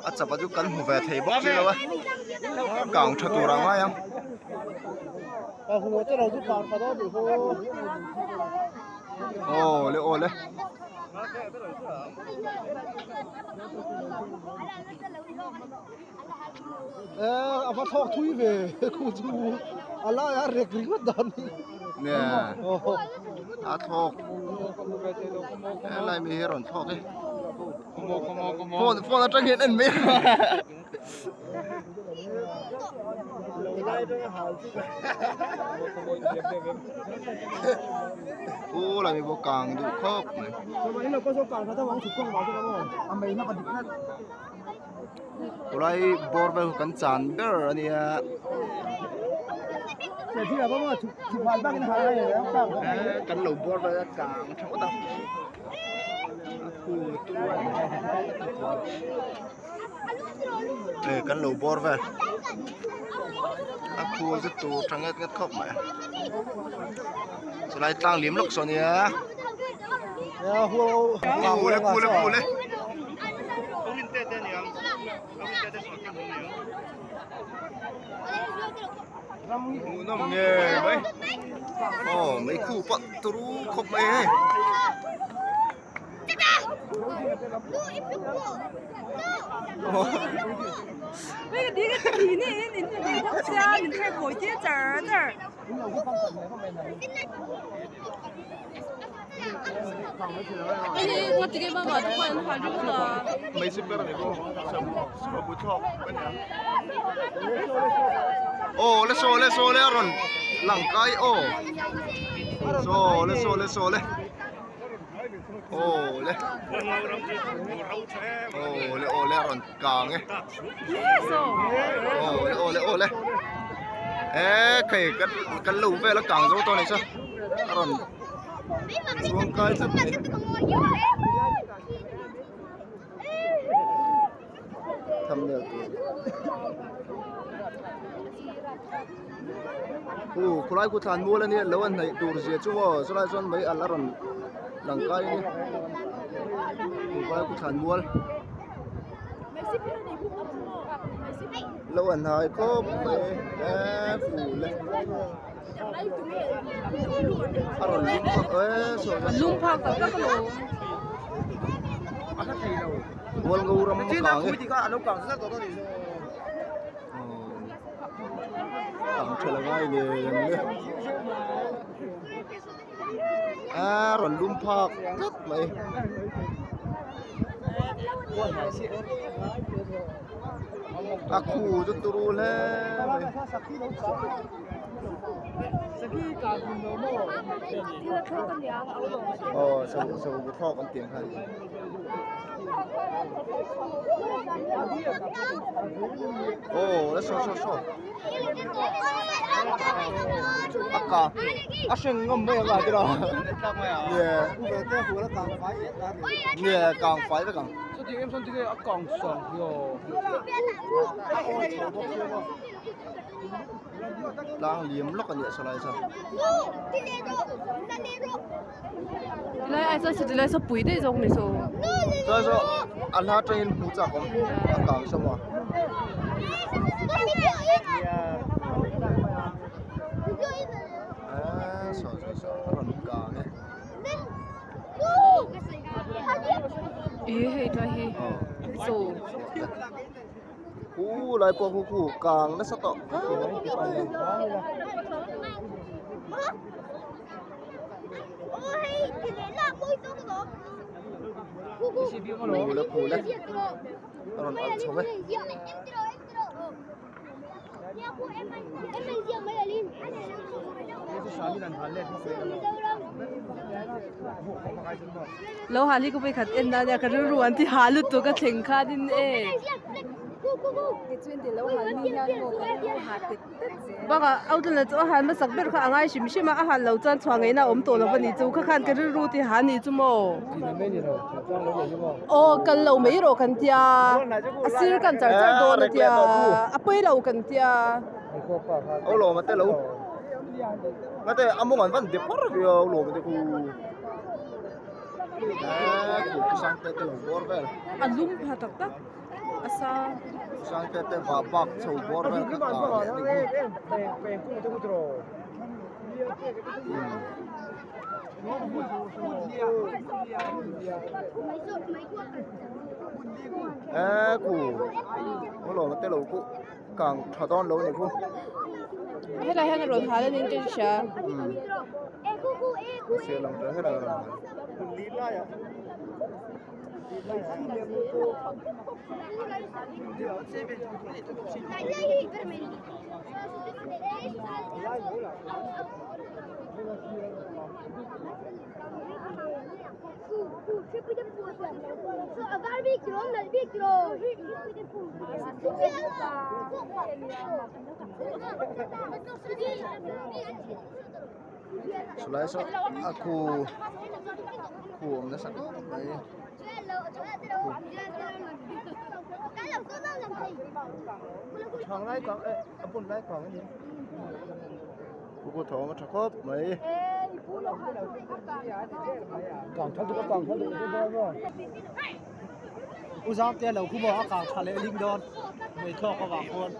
A chapa chu kan hmu ve thei bawk si lo a kang tha tur ang ngai ang. Aw le aw le. A va thlawk thui ve khu chu a lai a rek ringawt dan hi. Nge a thlawk helai mi hi a rawn thlawk e phone phone atang hian en mai u lai mi pawh kang duh khawp mai. Khawlai bawr vel kan chan ber a nia. Kan lo bawr vel a kang tha ngawt a. A khu tur a kan lo bawr vel a khu chu tur tha nget nget khawp mai. Chulai tlang liam lawk saw nia. Khu le khu le khu le. Hmuhnawm ngei mai aw mei khu pawh turu khawp mai hei. Aw le saw le saw le a rawn lang kai aw saw le saw le saw le aw le aw le aw le a rawn kang e aw le aw le aw le e khai kan lo vel a kang zo tawh a ni chu a rawn chuang kai tlat mai. Thumbnail tur u khawlai khu thlan mual ania lo an hnaih tur zia chu maw chulai chuan mei alh a rawn lang kai a ni khawlai khu thlan mual lo an hnai khawp mai e fu le a rawn lum phak e sawi a lum phak tak tak alawm Hualngo ram a kang e kang tha la ngai ngei ang le a rawn lum phak tlat mai. A khu chu turu hle mai. Aw saw thlawk an tih ang kha a ni. Aw la saw saw saw a ka a hring ngam mai ang a tiraw nge nge kang fai vek ang. Tlang liam lawk a nih a sawlai chuan. Tilai ai chuan tilai saw pui daih zawk ni saw. Chuan saw a hla atangin hmu chak awm a kang saw maw. Aaa saw saw saw a rawn kang e. Ih hei tlai hi saw. Khu lai pawh khu khu kang nasa tawh khu le khu le a rawn alh chho e. Lo hal hi ka vawikhat en na nia ka rilru an ti ha lutuk a thleng khan in e. Bakah Outlander chu a han hmasak ber kha a ngai hrim hrim a, a han lo chuan chhuah ngei na a awm tawh lo a ni chu kha khan ka rilru ti ha ni chu maw. Aw kal lo mai rawh kan tia a sir kan char char dawn a tia a pawi lo kan tia. Aw lawm a te lo ngate a mawng an van dep par ve a aw lawm a te khu a khu sang te te lo bawr vel. A lum pha tak tak. a sa. Sangte te vah bak chho bawr vel kha kang leh a ni e ku lawm te lo ku kang tha dawn lo ni khu helai hian a rawn hal a ni ka hria se lang ta helai a rawn hal Chulai saw a khu khu awm nasa khawp mai. Khu thawm a tha khawp mai. U zam te lo khu maw a kang tha leh ling dawn mei thlawk avang khuan.